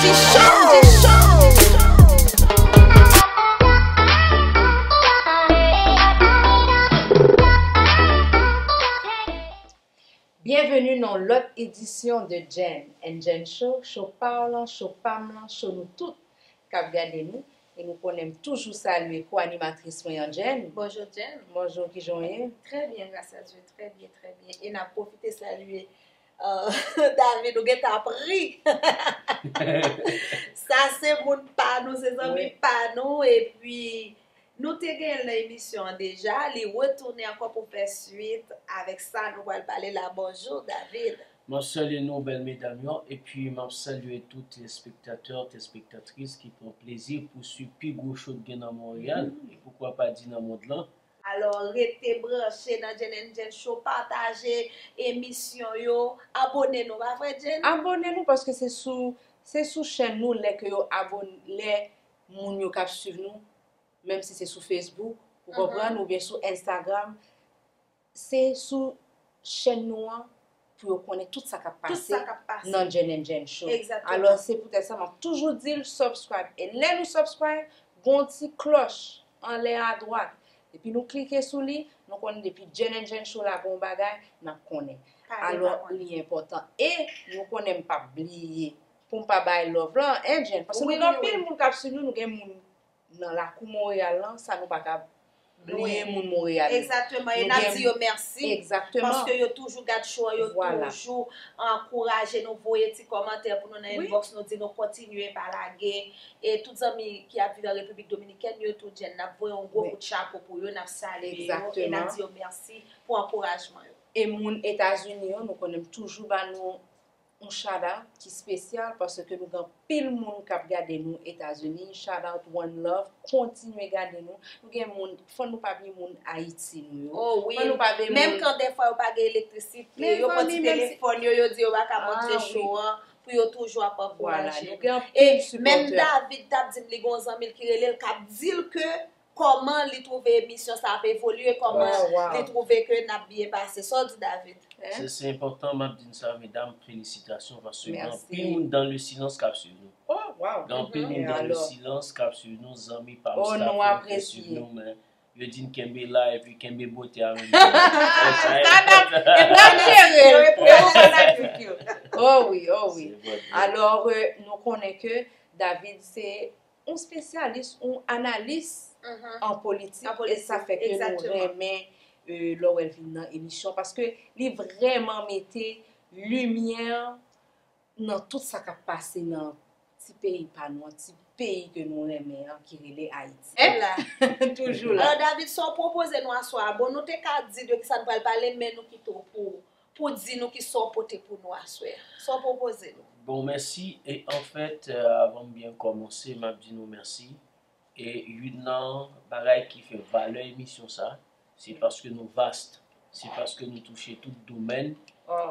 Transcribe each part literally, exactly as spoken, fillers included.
Byenveni nan yon lòt edisyon de Jen and Jen Show, show pa w lan, show pa m lan, show nou tout k ap gade nou. E nou konnen m toujou salye ko-animatris mwen an, Jen. Bonjou, Jen. Bonjou, kijan w ye? Très bien, grâce à Dieu, très bien, très bien. E n ap pwofite salye, euh, David, ou gentan ap ri. Sa se moun pa nou, se zanmi pa nou, epi nou te genyen l nan emisyon an deja, li retounen ankò pou fè swit avèk sa nou pral pale la. Bonjou, David. M ap salye nou, bèl medam yo, epi m ap salye tout telespektatè, telespektatris ki pran plezi pou swiv pi gwo show k gen nan Monreyal, e poukwa pa di nan mond lan. Alò, rete branche nan Jen and Jen Show, pataje emisyon yo, abone nou, pa vre, Jen? Abone nou, paske se sou, se sou chèn nou lè ke yo abone, lè moun yo k ap swiv nou, menm si se sou Facebook, ou konprann, oubyen sou Instagram, se sou chèn nou an pou yo konnen tout sa k ap pase nan Jen and Jen Show. Alò, se poutèt sa m ap toujou di l subscribe. E lè nou subscribe, gon ti klòch anlè adwat. Depi nou klike sou li, nou konnen depi Jen and Jen Show lage yon bagay, n ap konnen. Alò, li enpòtan. E nou konnen m p ap bliye pou m pa bay love lan, en, Jen? Paske nou gen anpil moun k ap swiv nou, nou gen moun nan lakou Monreyal lan, sa nou pa ka bliye moun Monreyal yo. Egzakteman, e n ap di yo mèsi. Egzakteman. Paske yo toujou gad show an, yo toujou ankouraje nou, voye ti kòmantè pou nou nan inbox nou, di nou kontinye pa lage. E tout zanmi ki ap viv an Repiblik Dominikèn yo tou, Jen, n ap voye yon gwo kout chapo pou yo, n ap salye yo, e n ap di yo mèsi pou ankourajman yo. E moun Etazini yo, nou konnen m toujou ba nou yon shout out ki espesyal, paske nou gen anpil moun k ap gade nou Etazini. Shout out, one love, kontinye gade nou. Nou gen moun, fò nou pa bliye moun Ayiti nou yo. Oh wi. Fò nou pa bliye moun. Menm kan dèfwa yo pa gen elektrisite, yo pran ti telefòn yo, yo di yo pa ka montre show an, pou yo toujou ap ankouraje nou. E menm David t ap di m li gen yon zanmi l ki rele l, k ap di l ke kòman li twouve emisyon sa ap evolye, kòman li twouve ke n ap byen pase. Sa w di, David? Se, se enpòtan, m ap di n sa, medam, felisitasyon, paske gen anpil moun dans le silence k ap swiv nou. Gen anpil moun dans le silence k ap swiv nou, zanmi pa m, staff yo k ap swiv nou, men yo di n kenbe la, epi kenbe bote a menm jan. Sa n ap, epi n ap jere l, epi yo fanatik yo. Oh wi, oh wi. Alò, euh, nou konnen ke David se yon espesyalis, yon analis an politik, e sa fè ke nou renmen, euh, lè w wè l vin nan emisyon, paske li vrèman mete limyè nan tout sa k ap pase nan ti peyi pa nou an, ti peyi ke nou renmen an, ki rele Ayiti. Toujou la. Alò, David, sa w pwopoze nou aswè a? Bon, nou te ka di de kisa n pral pale, men nou kite w pou, pou di nou kisa w pote pou nou aswè a. Sa w pwopoze nou? Bon, mèsi. E anfèt, euh, avan m byen kòmanse, m ap di nou mèsi. E youn nan bagay ki fè valè emisyon sa, se paske nou vast, se paske nou touche tout domèn,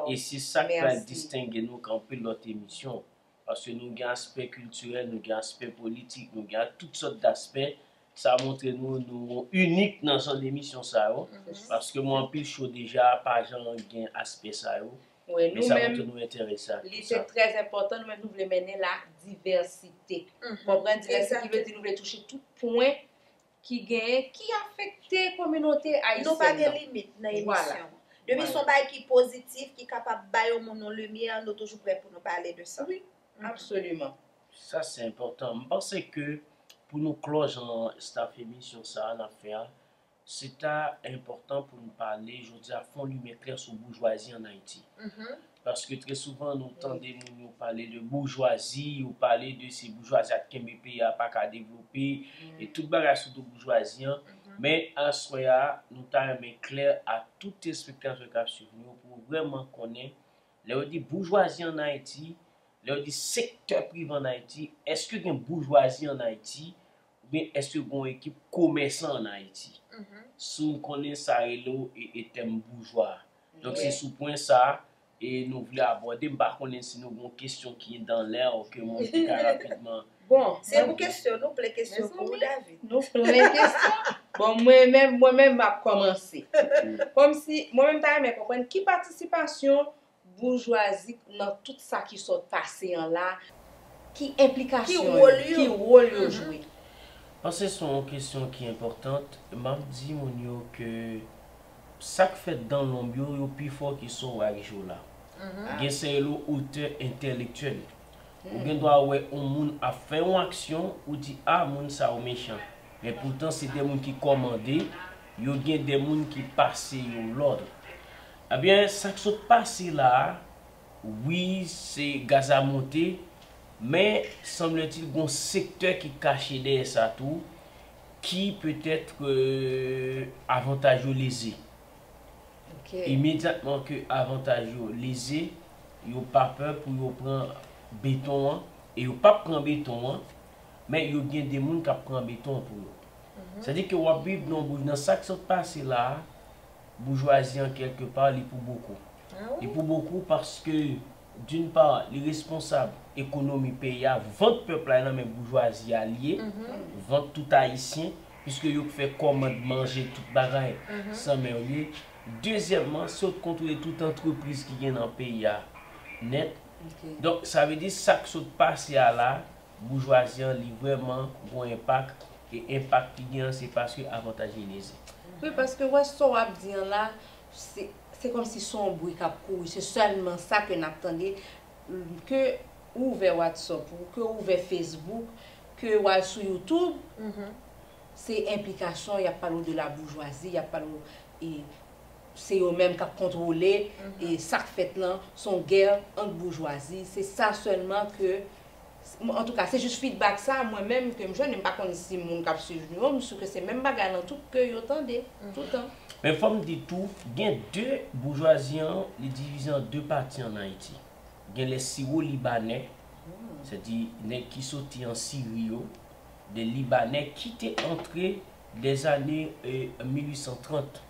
e se sa k pral distenge nou k anpil lòt emisyon. Paske nou gen aspè kiltirèl, nou gen aspè politik, nou gen tout sòt daspè. Sa montre nou, nou inik nan jan demisyon sa yo. Paske mwen anpil show deja, pa jan gen aspè sa yo. Men sa montre nou enterese ak tout sa. Li te trè enpòtan, nou menm nou vle mennen la divèsite. Konprann divèsite ki vle di nou vle touche tout pwen ki genyen, ki afekte kominote ayisyèn nan. Nou pa gen limit nan emisyon. Depi se yon bagay ki pozitif, ki kapab bay yon moun yon limyè, nou toujou prè pou nou pale de sa. Wi, absoliman. Sa se enpòtan. M panse ke pou nou klòz an staff emisyon sa a n ap fè a, se ta enpòtan pou n pale jodi a, fè yon limyè klè sou boujwazi an Ayiti. Paske trè souvan, nou tande moun yo pale de boujwazi, yo pale de se boujwazi a k kenbe peyi a pa ka devlope, e tout bagay sou do boujwazi an. Men aswè a, nou ta renmen klè a tout telespektatè k ap swiv nou yo pou vrèman konnen, lè yo di boujwazi an Ayiti, lè yo di sektè prive an Ayiti, èske gen boujwazi an Ayiti? Oubyen èske gen yon ekip komèsan an Ayiti? Si w konnen sa rele w e, e tèm boujwa. Donk se sou pwen sa a, e nou vle abòde. M pa konnen si nou gen yon kesyon ki dan lè ke mwen te ka rapidman. Bon, se pou kesyon, nou plen kesyon pou ou, David. Nou plen kesyon. Bon, mwen menm, mwen menm m ap kòmanse. Kòmsi, mwen menm ta renmen konprann ki patisipasyon boujwazi nan tout sa ki sot pase an la. Ki enplikasyon yo, ki wòl yo jwe? Panse se yon kesyon ki enpòtan. M ap di moun yo ke sa k fèt dan lonb yo, yo pi fò ke sa w wè ak je w la. Gen sa yo rele otè entèlektyèl. Ou gen dwa wè yon moun ap fè yon aksyon, ou di, a, moun sa yo mechan. Men poutan, se de moun ki kòmande, yo gen de moun ki pase yo lòd. Ebyen, sa k sot pase la a, wi, se gaz a monte, men sanble-t-il gon sektè ki kache dèyè sa tou, ki petèt avantaj yo leze. Imedyatman ke avantaj yo leze, yo pa pè pou yo pran beton an, e yo p ap pran beton an, men yo gen de moun k ap pran beton an pou yo. Sètadi ke w ap viv nan yon bouj, nan sa k sot pase la a, boujwazi an kèlkepa li pou bokou. Li pou bokou paske d'une part, li responsab ekonomi peyi a, vant pèp la nan men boujwazi a li ye, vant tout Ayisyen, piske yo k fè kòmand manje tout bagay san men yo ye. Dezyèmman, se yo k kontwole tout antrepriz ki gen nan peyi a nèt. Donk, sa vle di sa k sot pase a la, boujwazi an li vrèman gon enpak, e enpak ki gen an se paske avantaj li leze. Wi, paske wè sa w ap di an la, se se kòmsi se yon bri k ap kouri, se sèlman sa ke n ap tande, ke ou ouvè WhatsApp ou, ke ou ouvè Facebook, ke w al sou YouTube, se enplikasyon, y ap pale w de la boujwazi, y ap pale w, e, se yo menm k ap kontwole, e sa k fèt lan, se yon gè ant boujwazi, se sa sèlman ke Antouka, se jis feedback sa, mwen menm, ke m jwenn, e m pa konn si moun k ap swiv nou yo, m si ke se menm bagay lan tou ke yo tande, toutan. Men fò m di tou, gen de, boujwazi an, li divize an de pati ann Ayiti. Gen les Siwo-Libanè, sètadi nèg ki soti an Siri yo, de Libanè ki te antre dèzane mil uit san trant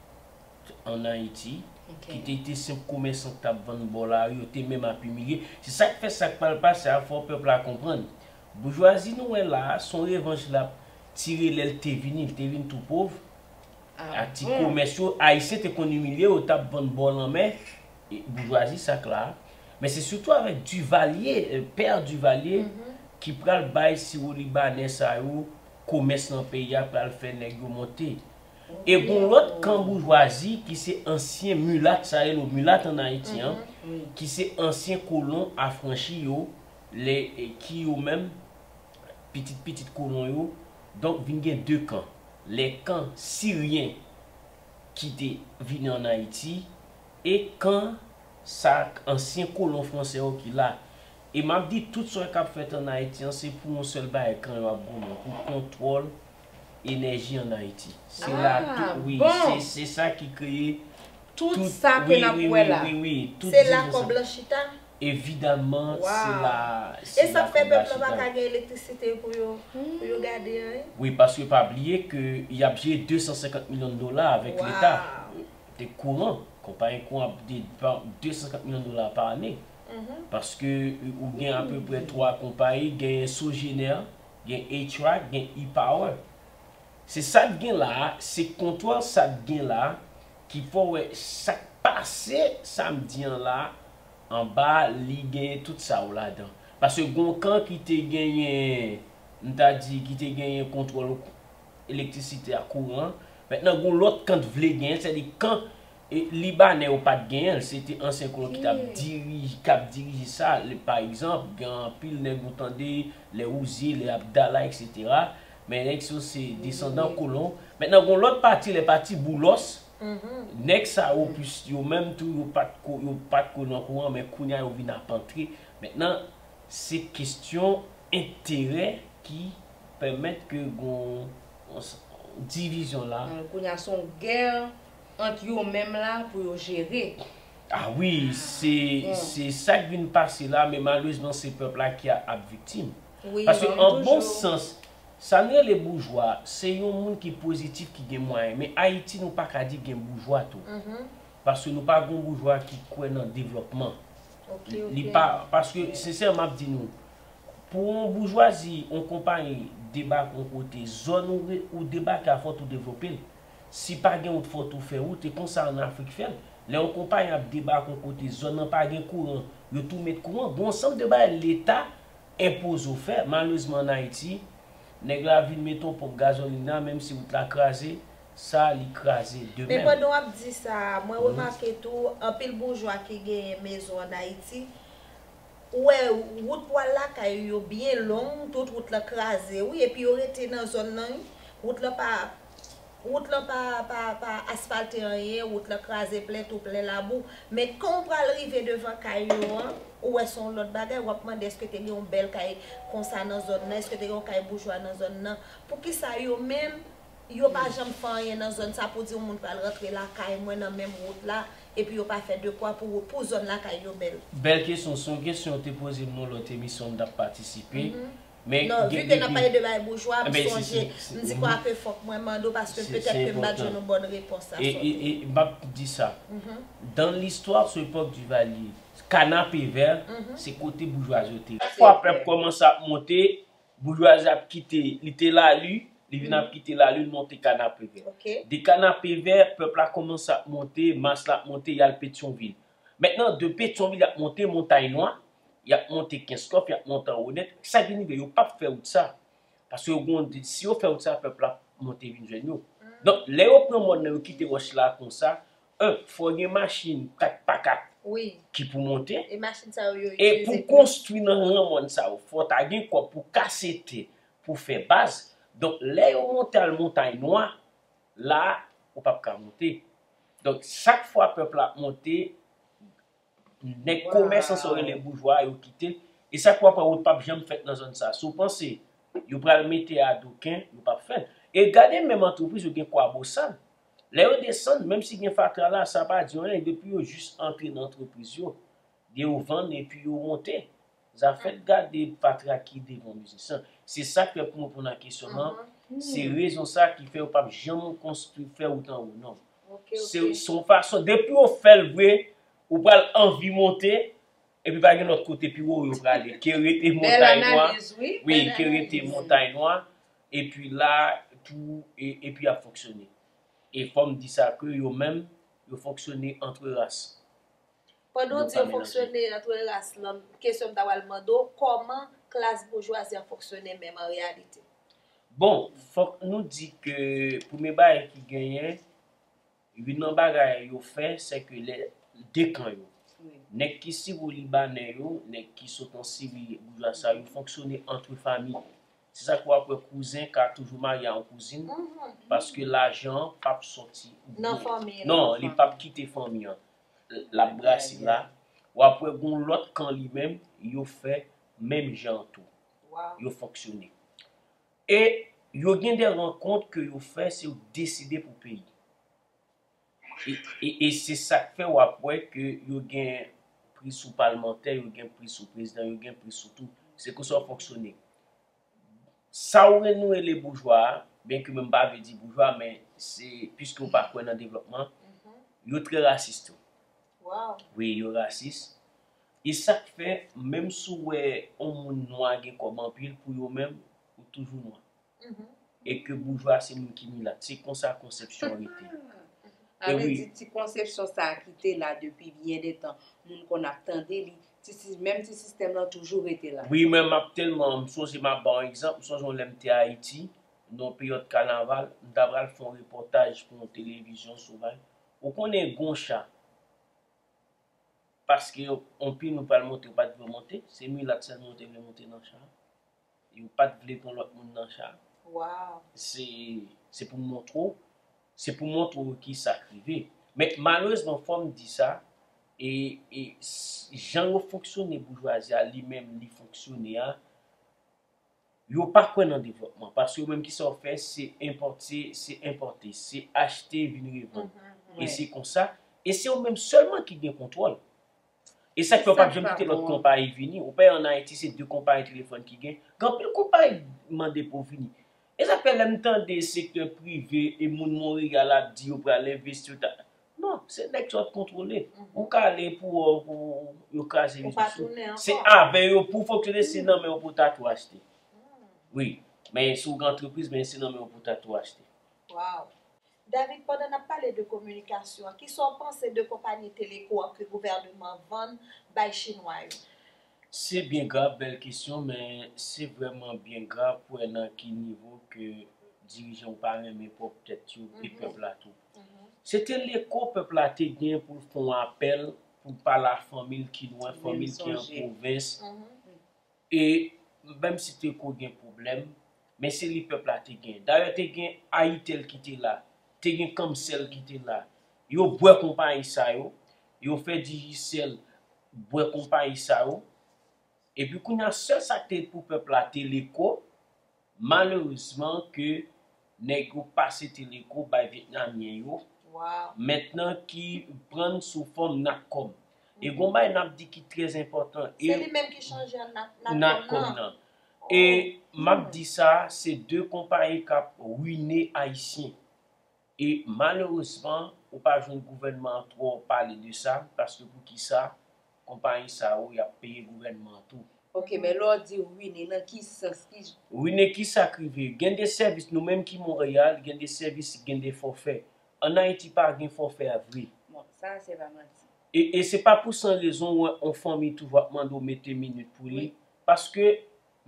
ann Ayiti, ki te te senp komèsan k t ap vann bò lari, yo te menm ap imilye. Se sa k fè sa k pral pase a, fò pèp la konprann. Boujwazi nou wè la a, se yon revanch l ap tire lè l te vini, li te vin tou pòv. Ak ti komès yo, Ayisyen te konn imilye yo, t ap vann bò lanmè, e boujwazi sa k la a. Men se sitou avèk Duvalier, pè Duvalier, ki pral bay Siwo-Libanè sa yo, komès nan peyi a pral fè nèg yo monte. E gon lòt kan boujwazi ki se ansyen milat, sa rele yo milat ann Ayiti an, ki se ansyen kolon afranchi yo, lè, e, ki yo menm, pitit pitit kolon yo, donk vin gen de kan. Lè kan siryen ki te vini ann Ayiti, e kan sa ansyen kolon fransè yo ki la. E m ap di tout sa k ap fèt ann Ayiti an, se pou yon sèl bagay kan yo ap goumen, pou kontwòl enèji ann Ayiti. Se la tou, wi, se, se sa ki kreye tout sa ke n ap wè la. Se la kòb lan chita. Evidaman, se la, se la kòb la chita. E sa k fè pèp lan pa ka gen elektrisite pou yo, pou yo gade anyen? Wi, paske pa bliye ke y ap jere de san senkant milyon dola avèk Leta. Te kouran, konpayi kouran ap depann de san senkant milyon dola pa ane. Paske ou gen apeprè twa konpayi, gen Sogener, gen H-Rac, gen E-Power. Se sa k gen la a, se kontwòl sa k gen la a, ki fè w wè sa k pase samdi an la a, anba li genyen tout sa yo ladan. Paske gon kan ki te genyen, m ta di, ki te genyen kontwòl elektrisite a, kouran. Mentnan, gon lòt kan t vle genyen, sètadi kan, e, Libanè yo pa t genyen l, se te ansyen kolon ki t ap dirije, k ap dirije sa. Pa egzanp, gen anpil nèg ou tande, lè Ouzye, lè Abdala, etsetera. Men nèg sa yo se desandan kolon. Mentnan, gon lòt pati, lè pati Boulòs, nèg sa yo plis, yo menm tou, yo pa t ko, yo pa t ko nan kouran, men kounye a yo vin ap antre. Mentnan, se kesyon enterè ki pèmèt ke gon divizyon la. Kounye a se yon gè ant yo menm la pou yo jere. A wi, se, se sa k vin pase la, men malerezman se pèp la ki ap viktim. Paske an bon sans, sa n rele boujwa, se yon moun ki pozitif, ki gen mwayen. Men Ayiti, nou pa ka di gen boujwa tou. Paske nou pa gen yon boujwa ki kwè nan devlòpman. Li pa, paske sensèman m ap di nou, pou yon boujwazi, yon konpayi debake yon kote, zòn ou, ou debake a, fò tou devlope l. Si pa gen wout, fò tou fè wout, e konsa ann Afrik fè l. Lè yon konpayi ap debake yon kote, zòn nan pa gen kouran, yo tou met kouran. Gon ansanm de bagay Leta enpoze w fè. Malerezman, ann Ayiti, nèg la vin mete yon ponp gazolin la, menm si wout la kraze, sa li kraze de Men menm. Pandan w ap di sa, mwen remake tou, anpil boujwa ki genyen mezon ann Ayiti, ou wè wout pou al lakay yo byen long, tout wout la kraze, wi, epi yo rete nan zòn nan, wi. Wout la pa, wout la pa, pa, pa asfalte anyen, wout la kraze plen tou plen labou. Men kan w pral rive devan kay yo an, ou wè se yon lòt bagay, w ap mande èske te gen yon bèl kay konsa nan zòn nan, èske te gen yon kay boujwa nan zòn nan. Poukisa yo menm, yo pa janm fè anyen nan zòn sa pou di yon moun pral rantre lakay mwen nan menm wout la, epi yo pa fè dekwa pou, pou zòn lakay yo bèl? Bèl kesyon, se yon kesyon yo te poze m nan lòt emisyon m t ap patisipe. Men Non, vi gen ke n ap depi pale de bagay boujwa, m Enben, se- sonje, se- se- m di kwa ke fòk mwen mande w paske Se- petèt se ke m pa t enpòtan. jwenn yon bòn repons a E, sa. e, e m ap di sa. Dans l'histoire, sou epòk Duvalier, Canapé Vert, se kote boujwazi yo te ye. Fwa pèp kòmanse ap monte, boujwazi ap kite, li te Lali, li vin ap kite Lali, li monte Canapé Vert. Ok. De Canapé Vert, pèp la kòmanse ap monte, mas la ap monte, y al Petyonvil. Mentnan, de Petyonvil, y ap monte Montay Nwa, y ap monte Kenskòf, y ap monte Anwonèt. Sa ki rive, yo p ap fè wout sa. Paske yo gon, si yo fè wout sa, pèp la ap monte vin jwenn yo. Donk, lè yo pran mòn nan, yo kite wòch la konsa, en, fò gen machin kat pa kat Wi. ki pou monte. E machin sa yo, yo E pou itilize konstwi nan gran mòn sa yo, fò ta gen kòb pou kase tè, pou fè baz. Donk, lè yo monte al Montay Nwa, la, ou p ap ka monte. Donk, chak fwa pèp la ap monte, nèg komèsan sa yo rele boujwa, yo kite l. E sa k w ap wè, wout p ap janm fèt nan zòn sa. Si w panse yo pral mete adoken, yo p ap fè l. E gade menm antrepriz yo gen Kwabosal. Lè yo desann, menm si gen fatra la, sa pa di anyen. Depi yo jis antre nan antrepriz yo, yo vann epi yo monte. Zafè gade fatra ki devan mizisyen. Se sa k fè pou mwen reponn a kesyon an. Se rezon sa ki fè yo p ap janm konstwi, fè wout anwo, non. Ok, ok. Se se yon fason, depi yo fè l vre, ou pral anvi monte, epi pa gen lòt kote pi wo yo prale. Ke rete Bèl Montay Nwa, analiz, wi. wi, Bèl ke rete analiz. Montay Nwa, epi la, tou, e- epi y ap fonksyone. E fò m di sa ke yo menm, yo fonksyone antre ras. Pandan w Yo di pa yo melanje. Fonksyone antre ras lan, kesyon m ta pral mande w, kòman klas boujwazi an fonksyone menm an reyalite? Bon, fòk nou di ke premye bagay ki genyen, youn nan bagay yo fè, se ke lè de kan yo. Wi. Nèg ki Siro Libanè yo, nèg ki sot an Siri, boujwa sa yo fonksyone antre fanmi. Se sa k w ap wè kouzen ka toujou marye a yon kouzin, paske lajan an p ap sòti. Nan fanmi an. Non, li p ap kite fanmi an. L ap brase la. W ap wè gon lòt kan li menm, yo fè menm jan an tou. Wow. Yo fonksyone. E yo gen de rankont ke yo fè, se yo deside pou peyi. E, e, e se sa k fè w ap wè ke yo gen pri sou palmantè, yo gen pri sou prezidan, yo gen pri sou tout. Se konsa yo fonksyone. Sa ou re- nou rele boujwa a, byenke mwen m pa vle di boujwa, men se, piske ou pa kwè nan devlòpman, yo trè rasis tou. Wow. Wi, yo rasis. E sa k fè, menm si w wè yon moun nwa gen kòb anpil, pou yo menm, ou toujou nwa. E ke boujwa se moun ki milat. Se konsa konsepsyon an rete. Sa vle wi. Di ti konsepsyon sa a ki te la depi byen de tan, moun konn ap tande li, ti si- menm ti sistèm lan toujou rete la. Wi, men m ap tèlman, m sonje m ap ba w egzanp, m sonje yon lè m te Ayiti, nan yon peryòd kanaval, m ta pral fè yon repòtaj pou yon televizyon sou bay. Ou konnen gon cha, paske anpil nou pral monte, ou pa t vle monte, se milat sèlman ou te vle monte nan cha. Yo pa t vle pran lòt moun nan cha. Wow. Se, se pou montre w, se pou montre w ki sa k rive. Men malerezman, fò m di sa, e, e s- jan yo fonksyone boujwazi a, li menm, li fonksyone a, yo pa kwè nan devlòpman. Paske yo menm ki sa yo fè, se enpòte, se enpòte, se achte, vin revann. E se konsa. E se yo menm sèlman ki gen kontwòl. E sa k fè yo p ap janm kite lòt konpayi vini. Ou pa wè an Ayiti, se de konpayi telefòn ki gen. Gen anpil konpayi mande pou vini. E sa k fè lè m tande sektè prive e moun Monreyal ap di yo pral envesti, yo ta- non, se nèg sa w ap kontwole. Ou ka ale pou, pou yo kraze biznis ou. Se avè yo pou fonksyone, se nan men yo pou ta tou achte. Wi, men si w gen antrepriz, men se nan men yo pou ta tou achte. Wow. David, pandan n ap pale de kominikasyon, kisa w panse de konpayi Teleco an ke gouvènman an vann bay Chinwa yo? Se byen grav, bèl kesyon, men se vrèman byen grav pou wè nan ki nivo ke dirijan yo pa renmen pwòp tèt yo e pèp la tou. Se te leko pèp la te gen pou l fè yon apèl pou l pale a fanmi l ki lwen, fanmi l ki an pwovens. E menm si te ko gen pwoblèm, men se li pèp la te gen. Dayè te gen Ayitel ki te la, te gen Kamsel ki te la. Yo bwè konpayi sa yo, yo fè Digicel bwè konpayi sa yo. Epi kounye a sèl sa k te pou pèp la te leko, malerezman ke nèg yo pase te leko bay Vyetnamyen yo. Mentnan ki pran sou fòm Natcom. E gon bagay n ap di ki trè enpòtan. Se li menm ki chanje an Natcom nan. E m ap di sa, se de konpayi k ap wine Ayisyen. E malerezman, ou pa jwenn gouvènman an twò pale de sa, paske poukisa konpayi sa yo, y ap peye gouvènman an tou. Ok, men lè w di wine, nan ki sans? Ki jan? Wine, kisa k rive? Gen de sèvis, nou menm ki Monreyal, gen de sèvis, gen de fòfè. Ann Ayiti pa gen fòfè a vre. Bon, sa se pa manti. E, e se pa pou san rezon w wè yon fanmi toujou ap mande w mete minit pou li. Paske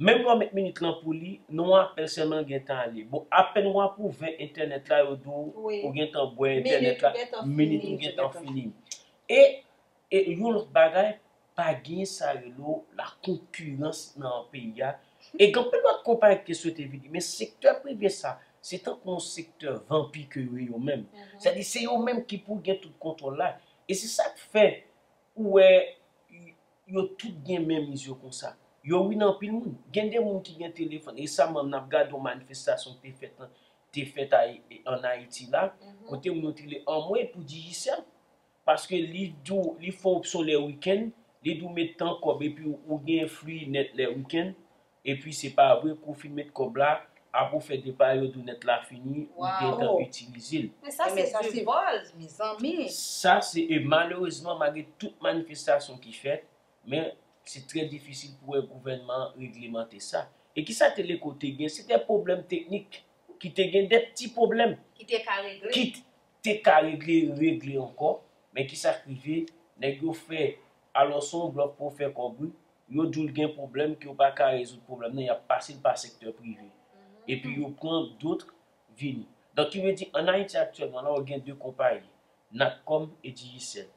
menm lè w met minit lan pou li, nan yon apèl sèlman l gentan ale. Bon, apèn w ap ouvè entènèt la, yo di w ou gentan bwè entènèt la, minit ou gentan fini. E, e yon lòt bagay, pa gen sa rele w la konkirans nan peyi a. E gen anpil lòt konpayi ki te swete vini, men sektè prive sa, se tankou yon sektè vanpi ke yo ye yo menm. Sètadi se yo menm ki pou gen tout kontwòl la. E se sa k fè ou wè yo tout gen menm zye konsa. Yo wine anpil moun. Gen de moun ki gen telefòn. Resaman, n ap gade yon manifestasyon ki te fèt, te fèt a, ann Ayiti la, kote moun yo te rele anmwe pou Digicel. Paske li di w, li fè opsyon lè wikenn, li di w met tan kòb, epi ou gen fli nèt lè wikenn, epi se pa vre, kou w fin met kòb la, apre w fè depa, yo di w nèt la fini, ou gentan itilize l. Men sa se vòl, mezanmi. Sa se, e malerezman, malgre tout manifestasyon ki fèt, men se trè difisil pou wè gouvènman an reglemante sa. E kisa Teleco te gen? Se te pwoblèm teknik ki te gen, de ti pwoblèm ki te ka regle, ki te ka regle, regle ankò. Men kisa k rive? Nèg yo fè, alò se yon blòf pou w fè kòb, wi. Yo di w l gen pwoblèm, ke yo pa ka rezoud pwoblèm nan, y ap pase l pa sektè prive. Epi yo pran dòt vini. Donk, ki vle di, ann Ayiti aktyèlman la, ou gen de konpayi, Natcom e Digicel.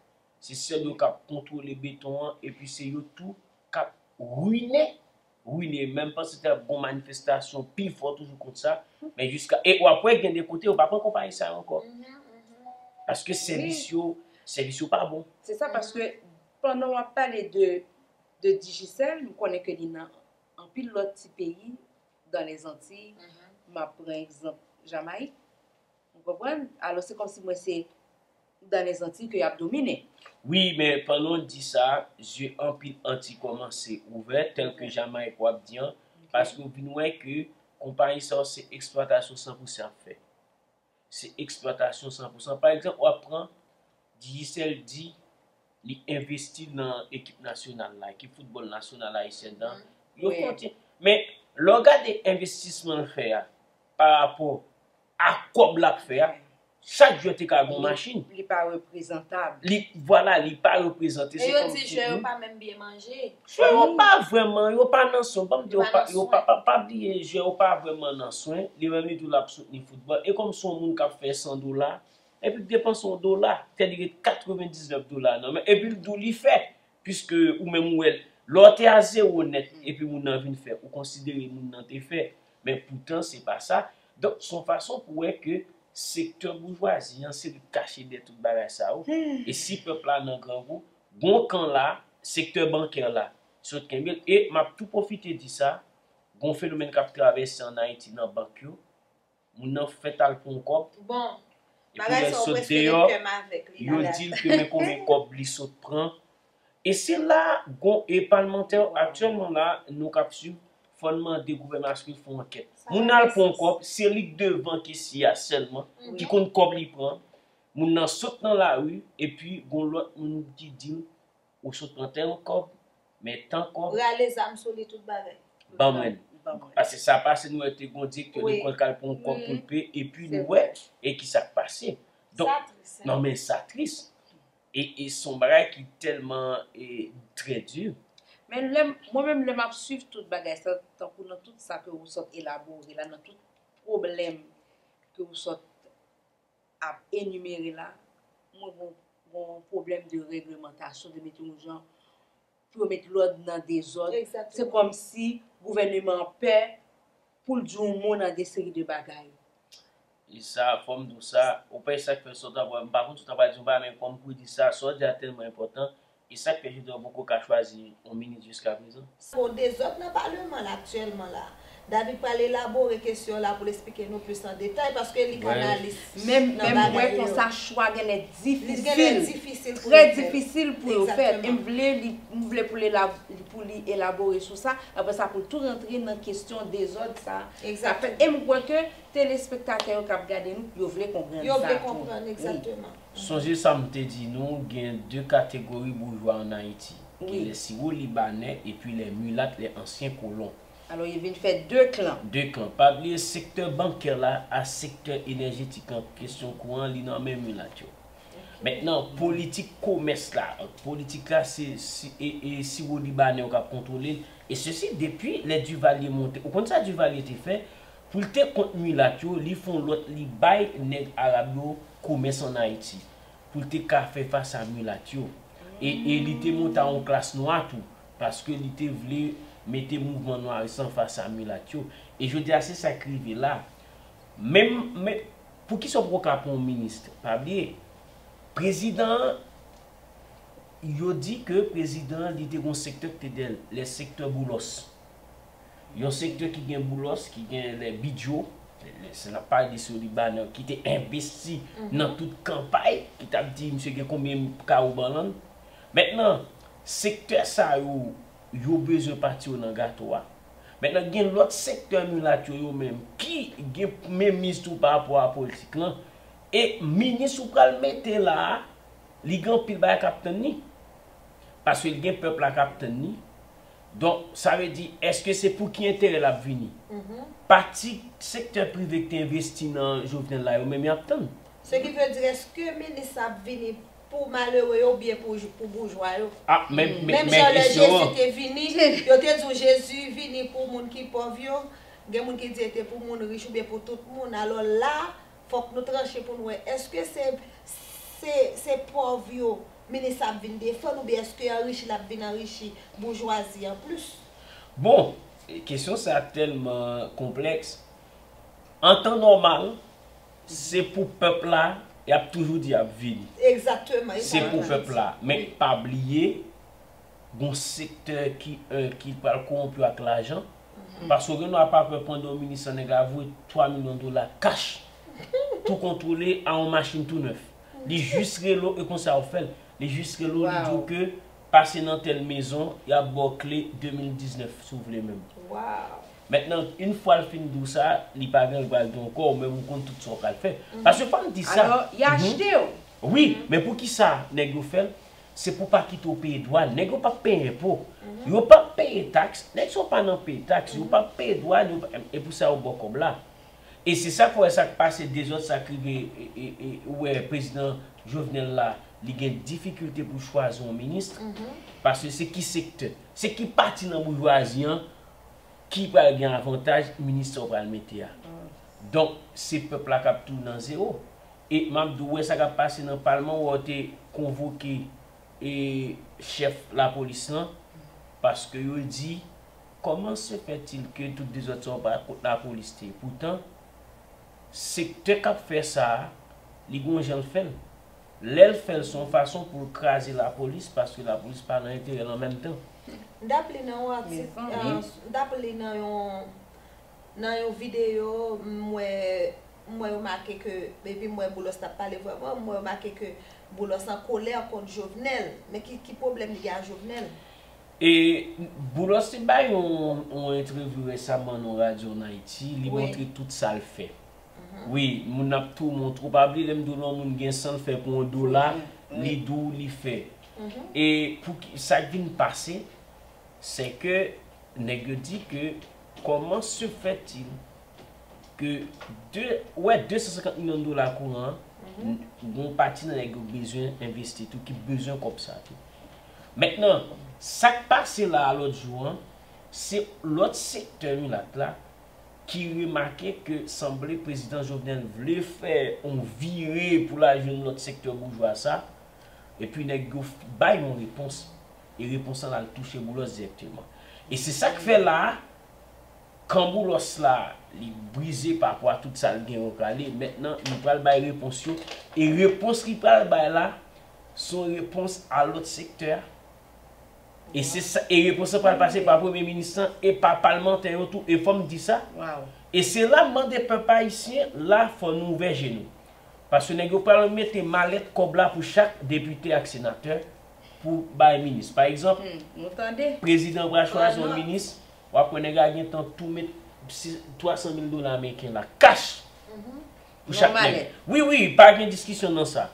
Se sèl yo k ap kontwole beton an, epi se yo tou k ap wine, wine. Menm panse te ap gon manifestasyon pi fò toujou kont sa, men jiska, e w ap wè gen de kote yo pa pran konpayi sa yo ankò. Paske sèvis yo, sèvis yo pa bon. Se sa, paske pandan w ap pale de, de Digicel, m konnen ke li nan anpil lòt ti peyi dans les Antilles. M ap pran egzanp Jamayik. Ou konprann? Alò, se kòmsi mwen se dans les Antilles ke y ap domine. Wi, men pandan w di sa, zye anpil Anti kòmanse ouvè, tèlke Jamayik w ap di an, paske w vin wè ke konpayi sa yo se eksplwatasyon san pou san y ap fè. Se eksplwatasyon san pou san. Pa egzanp, w ap pran Digicel di li envesti nan ekip nasyonal la, ekip foutbòl nasyonal ayisyèn nan. Yo fè yon ti, men lè w gade envestisman l fè a, pa rapò a kòb l ap fè a, chak jwè te ka gen yon machin. Li pa reprezantab. Li, vwala, li pa reprezante. E yo di jwè yo pa menm byen manje. Jwè yo pa vrèman, yo pa nan swen. Ban m di, yo pa, yo pa, pa, pa bliye, jwè yo pa vrèman nan swen. Li menm li di w l ap soutni foutbòl. E kòm se yon moun k ap fè san dola, epi l depanse yon dola, fè li ret katrevendiznèf dola nan men, epi l di w li fè, piske ou menm ou wè l, lè w te a zewo nèt, epi moun nan vin fè, ou konsidere moun nan te fè, men poutan se pa sa. Donk, se yon fason pou wè ke sektè boujwazi an, se li k kache dèyè tout bagay sa yo. E si pèp la nan grangou, gon kan la, sektè bankè la, sot kenbe l. E m ap tou pwofite di sa, gon fenomèn k ap travèse ann Ayiti nan bank yo. Moun nan fèt al pran yon kòb, epi lè l sot deyò, yo di l ke men konbyen kòb li sot pran. E se la, gon, e palmantè yo aktyèlman la, nou k ap swiv, fò n mande gouvènman aske l fè yon ankèt. Moun nan al pran yon kòb, se li k devan kesye a sèlman, ki konn kòb li pran. Moun nan sot nan lari, epi gon lòt moun ki di l, ou sot pran tèl kòb, men tan kòb. Rale zam sou li, tout bagay. Ban mwen l. Paske sa pase, nou wè te gon direktè lekòl k al pran yon kòb pou l peye, epi nou wè, e kisa k pase. Donk, non, men sa tris. E, e se yon bagay ki tèlman, e, trè di. Men lè m- mwen menm, lè m ap swiv tout bagay sa, tankou nan tout sa ke ou sot elabore la, nan tout pwoblèm ke ou sot ap enimere la, mwen gon gon pwoblèm de reglemantasyon, de mete yon jan pou yo met lòd nan dezòd. Se kòmsi gouvèneman an pè pou l di yon mo nan de seri de bagay. E sa, fò m di w sa, ou pa e sa k fè sa w ta pral, m pa konn si w ta pral di yon bagay, men kòm pou di sa, sa w di a tèlman enpòtan, e sa k fè jodi a w poko ka chwazi yon minis jiska prezan. Bon, dezòd nan paleman la aktyèlman la. David pral elabore kesyon la pou l esplike nou plis an detay, paske li ka analis nan bagay yo. Men, men m wè konsa chwa genlè difisil, trè difisil pou yo fèt. E m vle li, m vle pou l elab- pou li elabore sou sa, apre sa pou l tou rantre nan kesyon dezòd sa k ap fèt. E m kwè ke telespektatè yo k ap gade nou, yo vle konprann sa tou. Yo vle konprann, egzakteman. Sonje sa m te di nou, gen de kategori boujwa ann Ayiti. Gen les Sirop-Libanais epi les mulates, les anciens colons. Alò yo vin fè de klan. De klan. Pa bliye sektè bankè la a sektè enèjetik lan, kesyon kouran, li nan men milat yo. Mentnan, politik komès la, politik la se e, e Sirop-Libanais yo k ap kontwole l. E sesi depi lè Duvalier monte. Ou konn sa Duvalier te fè? Pou l te kont milat yo, li fè yon lòt, li bay nèg arab yo komès ann Ayiti. Pou l te ka fè fas a milat yo. E, e li te monte a yon klas nwa tou. Paske li te vle mete mouvman nwaris lan fas a milat yo. E jodi a se sa k rive la. Menm, men, poukisa w poko ka pran yon minis? Pa bliye, prezidan an, yo di ke prezidan an li te gon sektè ki te dèyè l, le secteur Boulos. Yon sektè ki gen Boulos, ki gen les Bidjo, se n ap pale de Sirop-Libanais ki te envesti nan tout kanpay, ki t ap di misye gen konbyen kawo bannan. Mentnan, sektè sa yo, yo bezwen pati yo nan gato a. Mentnan, gen lòt sektè milat yo, yo menm, ki gen menm miz tou pa rapò a politik lan. E minis ou pral mete la a, li gen anpil bagay k ap tann li. Paske li gen pèp la k ap tann li. Donk, sa vle di, èske se pou ki enterè l ap vini? Pati sektè prive ki te envesti nan Jovenel la, yo menm y ap tann. Se ki vle di, èske minis sa ap vini pou malere yo oubyen pou, pou boujwa yo? A, men, men, Menm men jan lè kesyon Jezi an. Te vini, yo te di w Jezi vini pou moun ki pòv yo, gen moun ki di e te pou moun rich oubyen pou tout moun. Alò la, fòk nou tranche pou n wè èske se, se, se pòv yo minis ap vin defann oubyen èske anrichi l ap vin anrichi boujwazi an plis? Bon, kesyon sa tèlman konplèks. An tan nòmal, se pou pèp la, y ap toujou di y ap vini. Egzakteman, e sa. Se pou pèp la. Men pa bliye, gon sektè ki, e, ki pral kowonpi ak lajan. Paske w gen dwa pa pè pandan yon minis lan nèg la voye twa milyon dola kach, tou kontwole a yon machin tou nèf. Li jis rele w, e konsa yo fè l. Li jis rele w, li di w ke pase nan tèl mezon, y ap ba w kle de mil diznèf, si w vle menm. Mentnan, yon fwa l fin di w sa, li pa gen, li pral di w ankò, ou menm ou konn tout sa w pral fè. Paske fò m di sa. Alò, y achte w. Wi, men poukisa nèg yo fè l? Se pou pa kite w peye dwàn. Nèg yo p ap peye enpo. Yo p ap peye taks. Nèg sa yo pa nan peye taks. Yo p ap peye dwàn. Yo p- E pou sa yo ba w kòb la. E se sa k fè w wè sa k pase, dezòd sa k rive, e, e, e, ou wè prezidan Jovenel la, li gen difikilte pou chwazi yon minis. Paske se ki sektè, se ki pati nan boujwazi an ki pral gen avantaj minis sa w pral mete a. Donk, se pèp la k ap tounen an zewo. E m ap di w, ou wè sa k ap pase nan palman, ou wè yo te konvoke e chèf lapolis lan, paske yo di, comment se fait-il que tout dezòd sa yo pa kot lapolis te ye? Poutan, sektè k ap fè sa a, li gon jan l fè l. Lè l fè l, se yon fason pou l kraze lapolis, paske lapolis pa nan enterè l an menm tan. M t ap li nan yon atik, m t ap li nan yon Nan yon videyo, m wè, m wè yo make ke, epi m wè Boulos t ap pale vrèman, m wè yo make ke Boulos an kolè kont Jovenel. Men ki, ki pwoblèm li gen a Jovenel? E Boulos te bay yon, yon entèvyou resaman nan yon radyo ann Ayiti, li montre tout sa l fè. Wi, moun ap tou montre w, pa bliye lè m di w yon moun gen san l fè pou yon dola, li di w li fè. E pou ki, sa k vin pase, c'est que nèg yo di ke comment se fait-il que de, ou wè de san senkant milyon dola kouran an, gon pati nan nèg yo bezwen envesti tou, ki bezwen kòb sa tou. Mentnan, sa k pase la a lòt jou an, se lòt sektè milat la ki remake ke sanble prezidan Jovenel vle fè yon vire pou l al jwenn lòt sektè boujwa sa, epi nèg yo bay yon repons, e repons lan al touche Boulos dirèkteman. E se sa k fè la a, kan Boulos la, li brize pa rapò a tout sa l gen yo k ale, mentnan, li pral bay repons yo, e repons li pral bay la, se yon repons a lòt sektè a. E se sa, e repons lan pral pase pa premye minis lan e pa palmantè yo tou. E fò m di sa. E se la m mande pèp ayisyen, la fò nou ouvè je nou. Paske nèg yo pral mete malèt kòb la pou chak depite ak senatè pou bay minis. Pa egzanp, prezidan pral chwazi yon minis, w ap wè nèg la gentan tou met twa san mil dola ameriken la, kach! Pou chak nèg. Wi, wi, pa gen diskisyon nan sa.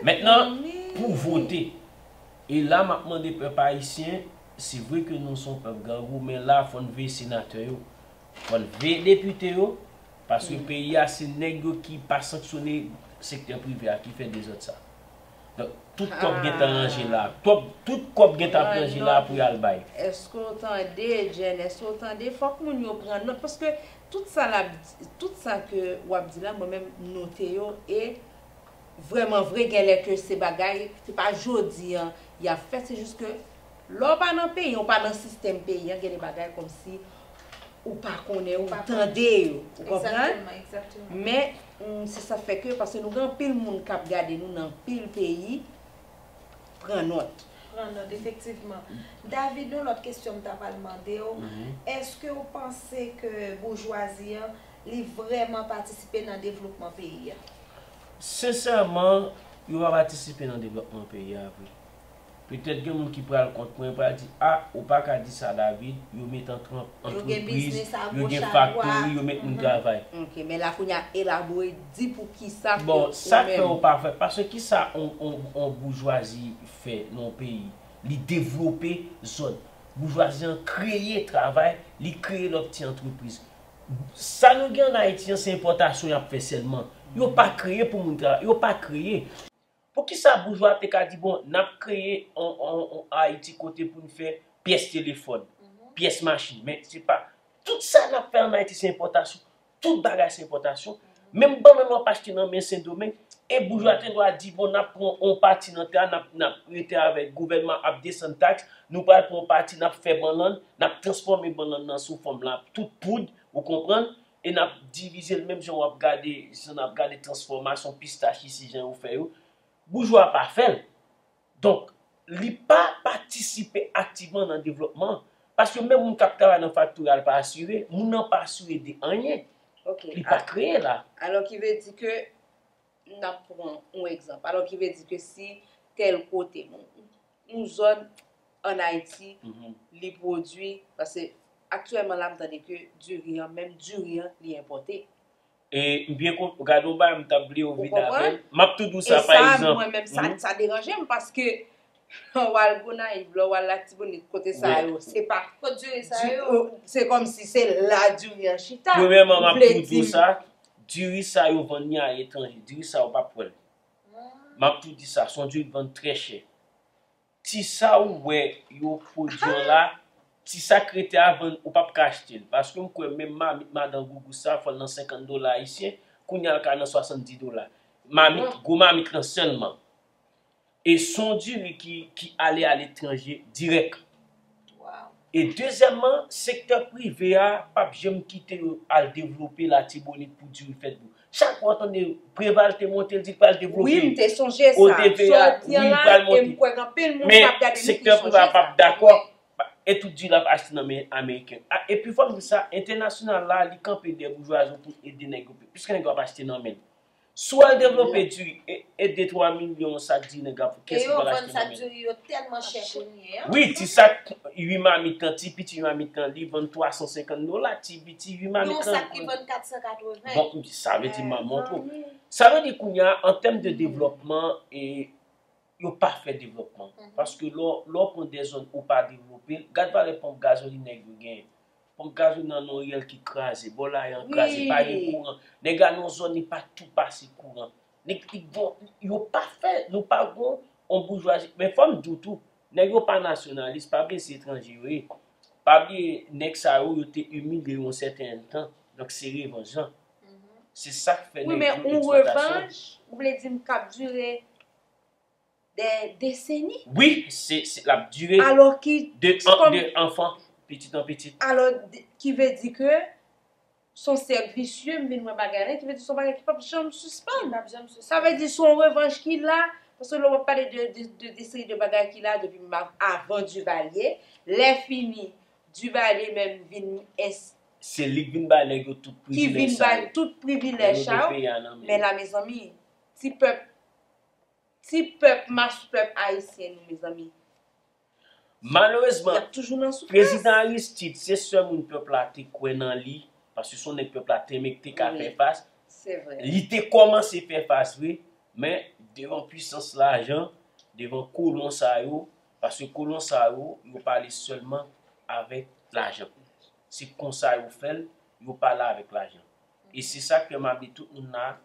Mentnan, pou vote, e la m ap mande pèp ayisyen, se vre ke nou se yon pèp grangou, men la fò n veye senatè yo, fò n veye depite yo, paske peyi a se nèg yo ki pa sanksyone sektè prive a ki fè dezòd sa. Donk, tout kòb gentan ranje la. Kòb, tout kòb gentan ap ranje la pou y al bay. Èske w tande, Jen? Èske w tande? Fòk moun yo pran nòt, paske tout sa l ap, tout sa ke w ap di la, mwen menm m note yo, e vrèman vre, genlè ke se bagay, se pa jodi an y ap fèt, se jis ke lè w pa nan peyi an, w pa nan sistèm peyi an, gen de bagay kòmsi ou pa konnen, ou tande yo, ou konprann? Men, mm, se sa fè ke, paske nou gen anpil moun k ap gade nou nan anpil peyi, pran nòt. Pran nòt, efektivman. David, yon lòt kesyon m ta pral mande w, èske w panse ke boujwazi an, li vrèman patisipe nan devlopman peyi a? Sensèman, yo pa patisipe nan devlopman peyi a vre. Petèt gen moun ki pral kont mwen, pral di, "A, ou pa ka di sa, David, yo met antrepriz, yo gen faktori, yo met moun travay." Ok, men la kounye a elabore, di poukisa ke ou menm. Bon, sa k fè yo pa fè, paske kisa on, on, on boujwazi fè nan yon peyi? Li devlope zòn. Boujwazi an kreye travay, li kreye lòt ti antrepriz. Sa nou gen ann Ayiti an, se enpòtasyon y ap fè sèlman. Yo pa kreye pou moun travay, yo pa kreye. Poukisa boujwa te ka di, "Bon, n ap kreye on, on, on Ayiti kote pou n fè pyès telefòn, pyès machin," men se pa, tout sa n ap fè ann Ayiti se enpòtasyon. Tout bagay se enpòtasyon. Menm bannann w ap achte nan men Sendomeng, e boujwa te dwa di, "Bon, n ap pran on pati nan tè a, n ap, n ap rete avèk gouvènman ap desann taks, nou pral pran on pati, n ap fè bannann, n ap transfòme bannann nan sou fòm la, tout poud, ou konprann?" E n ap divize l menm jan w ap gade, jan n ap gade transfòmasyon pistach isi, jan yo fè yo. Boujwa pa fè l. Donk, li pa patisipe aktivman nan devlopman an. Paske menm moun k ap travay nan faktori a, l pa asire, moun nan pa asire de anyen. Li pa kreye la. Alò ki vle di ke, n ap pran yon egzanp, alò ki vle di ke si tèl kote, yon, yon zòn ann Ayiti, li pwodui, paske aktyèlman la, m tande ke diri an, menm diri an, li enpòte. E m byen konprann, gade yon bagay m t ap vle yo vin avè l. M ap tou di w sa, pa egzanp. E sa, mwen menm, sa, sa deranje m, paske w al Gonayiv, lè w al Latibonit, kote sa yo, se pa. Kot diri sa yo? Se kòmsi se la diri an chita. Premyèman, m ap tou di w sa, diri sa yo vann li aletranje, diri sa yo p ap wè l. M ap tou di sa, se yon diri ki vann trè chè. Ti sa ou wè yo pwodui an la, ti sa k rete a vann, ou p ap ka achte l. Paske m kwè menm mamit madan Gougou sa, fò l nan senkant dola ayisyen, kounye a l ka nan swasanndis dola. Mamit, gwo mamit lan sèlman. E se yon diri ki, ki ale aletranje dirèk. E dezyèmman, sektè prive a p ap janm kite yo al devlope Latibonit pou diri fèt bou. Chak fwa w tande Preval te monte, l di l pral devlope O D V A. Wi, m te sonje sa. Jodi a la, e m kwè gen anpil moun k ap gade nou ki sonje sa. Men sektè prive a p ap dakò. E tout diri l ap achte nan men Ameriken. A, epi fò m di sa, entènasyonal la, li kanpe dèyè boujwazi pou ede nèg yo. Piske nèg yo ap achte nan men l. Si w al devlope diri, e, e de twa milyon sak diri nèg ap, kiyès ki pral achte nan men l? E yo vann sak diri yo tèlman chè kounye a. Wi, ti sak uit mamit lan, ti piti uit mamit lan, li vann twa san senkant dola, ti piti uit mamit lan. Gen yon sak ki vann kat san katreven. Bon, sa vle di manman w tou. Sa vle di kounye a, an tèm de devlòpman, e, yo pa fè devlòpman. Paske lè w, lè w pran de zòn ou pa devlope l, gad valè ponp gazolin nèg yo genyen. Ponp gazolin nan yon riyèl ki kraze, bò lari an kraze, pa gen kouran. Nèg la nan yon zòn li pa tou pase kouran. Nèg li bon, yo pa fè, nou pa gon on boujwazi. Men fò m di w tou, Nèg yo pa nasyonalis, pa bliye se etranje yo ye. Pa bliye nèg sa yo, yo te imilye yo yon sèten tan. Donk se revanj lan. Se sa k fè Wi, nèg men yo yon eksplwatasyon. Revanj, ou vle di m k ap dire dè deseni? Wi, se se l ap dire Alò ki de an kòm- de anfan, pitit an pitit. Alò, de- ki vle di ke s on sèk visye, m vin wè bagay la, ki vle di s on bagay ki p ap janm sispann. Sa vle di s on revanj ki la, paske lè w ap pale de, de, de, de seri de bagay ki la depi m ap- avan Duvalier, lè fini, Duvalier menm vin ins- Se li k vin bay nèg yo tout ki vin privilèj sa bay yo. Tout privilèj sa yo. Peyi a nan men Men yo. La, mezanmi, ti pèp, ti pèp, mas pèp ayisyen nou, mezanmi, Malerezman, y ap toujou nan soufrans. Prezidan Aristide, se sèl moun pèp la te kwè nan li, paske s on nèg pèp la te renmen, te ka Wi. Fè fas. Se vre. Li te kòmanse fè fas vre, men devan pwisans lajan, devan kolon sa yo, paske kolon sa yo, yo pale sèlman avèk lajan. Se konsa yo fè l, yo pale avèk lajan. E se sa k fè m ap di tout moun la,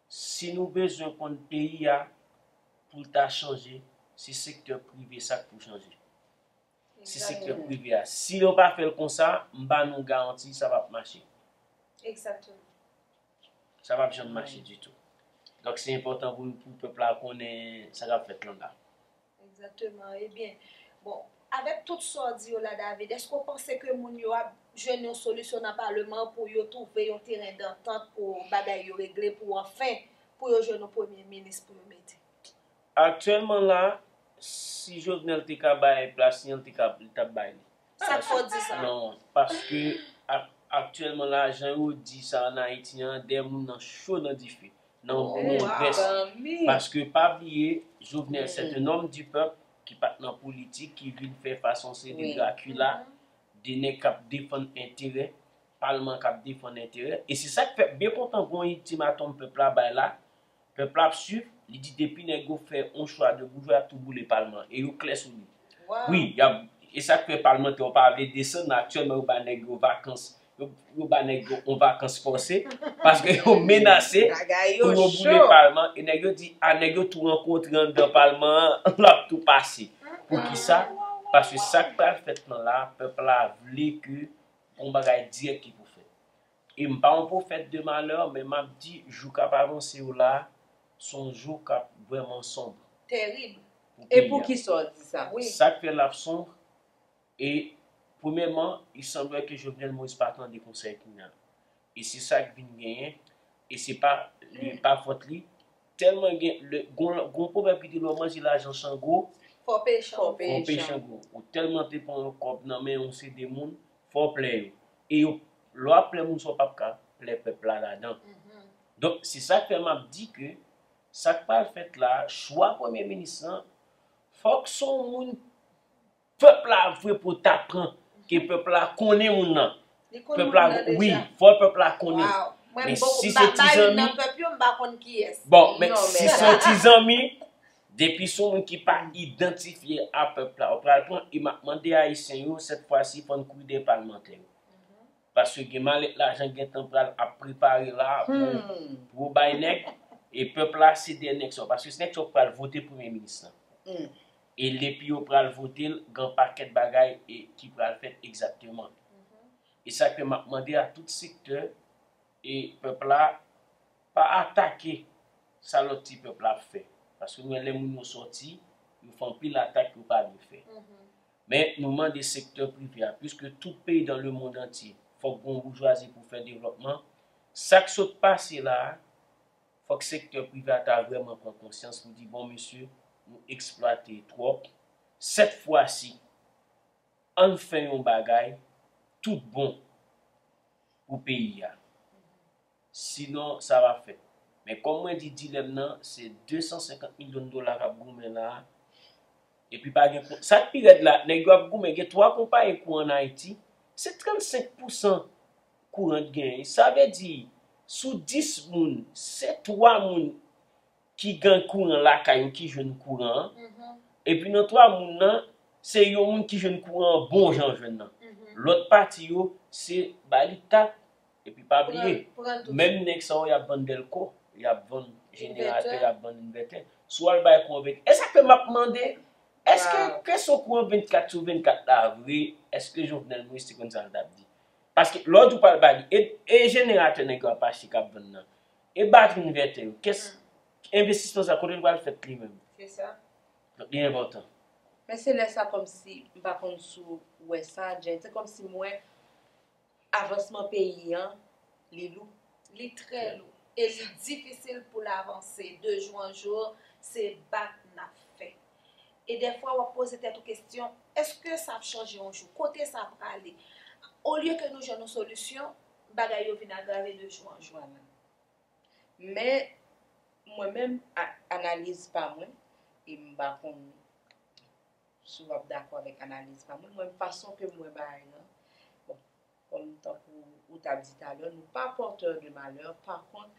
si nou bezwen konn peyi a pou l ta chanje, se sektè prive sa k pou chanje. Se sektè prive a. Si yo pa fè l konsa, m ba nou garanti sa p ap mache. Egzakteman. Sa p ap janm mache ditou. Donk se enpòtan pou, pou pèp la konnen sa k ap fèt lan la. Egzakteman. Ebyen, bon, avèk tout sa w di yo la, David, èske w panse ke moun yo ap jwenn yon solisyon nan paleman an pou yo twouve yon teren dantant pou bagay yo regle, pou anfen, pou yo jwenn yon premye minis pou yo mete? Aktyèlman la, si Jovenel te ka bay plas li an, li te ka, li t ap bay li. Sa k fè w di sa? Non, paske ak- aktyèlman la, jan yo di sa ann Ayiti an, dè moun nan cho nan dife, nan Oh, nan wow. Vès. Paske pa bliye, Jovenel, c'est un homme du peuple ki pa t nan politik, ki vin fè fason se de Wi. Dracula, de nèg k ap defann enterè, palman k ap defann enterè. E se sa k fè byen kontan gon iltimatòm pèp la bay la, pèp la ap swiv, li di depi nèg yo fè yon chwa de boujwa, y ap tou boule palman. E yo klè sou li. Wi, y ap, e sa k fè palmantè yo pa vle desann, aktyèlman yo ba nèg yo vakans, yo, yo ba nèg yo yon vakans fòse, paske yo menase Bagay pou yo yo boule cho. Palman, e nèg yo di, a nèg yo tou rankontre anndan palman an, l ap tou pase. Poukisa? Paske sa k pral fèt lan la, pèp la vle ke yon bagay dirèk ki pou fèt. E m pa yon pwofèt de malè, men m ap di, jou k ap avanse yo la, s on jou k ap vrèman sonb. Terib. Pou E peyi pou a. Kisa w di sa? Wi. Sa k fè l ap sonb, e premyèman, il semblerait que Jovenel Moïse pa tande konsèy kounye a. E se sa k vin genyen, e se pa li, pa fòt li. Tèlman gen, le, gon, gon pwovèb ki di lè w manje lajan Chango, Fò peye Chango. fò peye Chango. Ou tèlman te pran yon kòb nan men yon seri de moun, fò w plè yo. E yo, lè w ap plè moun sa, w p ap ka plè pèp la ladan. Donk, se sa k fè m ap di ke sa k pral fèt la, chwa premye minis lan, fòk s on moun pèp la vre pou ta pran, ke pèp la konnen moun nan. Pèp la, wi, fò pèp la konnen. Men si se ti zanmi, nan pèp yo, m pa konn kiyès. Bon, men si se yon ti zanmi, depi se yon moun ki pa idantifye a pèp la, ou pral pran, e m ap mande Ayisyen yo, sèt fwa si, fò n kouri dèyè palmantè yo. Paske gen malèt lajan gentan pral ap prepare la pou, pou yo bay nèg, e pèp la se dèyè nèg sa yo. Paske se nèg sa yo pral vote premye minis lan. E depi yo pral vote l, gen pakèt bagay e ki pral fèt egzakteman. E sa k fè m ap mande a tout sektè e pèp la pa atake sa lòt ti pèp la ap fè. Paske nou wè lè moun yo sòti, yo fè anpil atak yo pa dwe fè. Men nou mande sektè prive a, piske tout peyi dans le monde entier, fòk gon boujwazi pou fè devlòpman. Sa k sot pase la a, fòk sektè prive a ta vrèman pran konsyans pou di, bon, mesye, nou eksplwate twòp. Sèt fwa si, ann fè yon bagay tout bon pou peyi a. Sinon, sa va fèt. Men kòm mwen di, dilèm nan, se de san senkant milyon dola k ap goumen la a, epi pa gen kon-, sa k pi rèd la, nèg yo ap goumen, gen twa konpayi kouran ann Ayiti, se trannsenk pousan kouran k genyen. Sa vle di, sou dis moun, se twa moun ki gen kouran lakay yo ki jwenn kouran an. Epi nan twa moun nan, se yon moun ki jwenn kouran an bon jan jwenn nan. Lòt pati yo, se bay li tak. Epi pa bliye, menm nèg sa yo, y ap vann dèlko, y ap vann jeneratè, y ap vann envètè. Si w al bay kouran vèt, e sa k fè m ap mande, Èske Kres okouran vennkat sou vennkat la vre? Èske Jovenel Moïse te konn sa l t ap di? Paske lè w di w pral ba li, e, e jeneratè nèg yo ap achte k ap vann nan? E batri envètè yo? Kès envestisman sa, kote l pral fèt li menm? Se sa. Donk, li enpòtan. Men se lè sa kòmsi m pa konn si w wè sa, Jay. Se kòmsi m wè avansman peyi an, li lou. Li trè lou. E li difisil pou l avanse. De jou an jou, se bat n ap fè. E dèfwa, w ap poze tèt ou kesyon, èske sa ap chanje yon jou? Kote sa prale? Olye ke nou jwenn yon solisyon, bagay yo vin agrave de jou an jou. Men, mwen menm, a- analiz pa mwen, e m pa konn si w ap dakò avèk analiz pa mwen, mwen, fason ke m wè bagay lan, bon, kòm tankou ou t ap di talè, nou pa pòtè de malè, pa kont,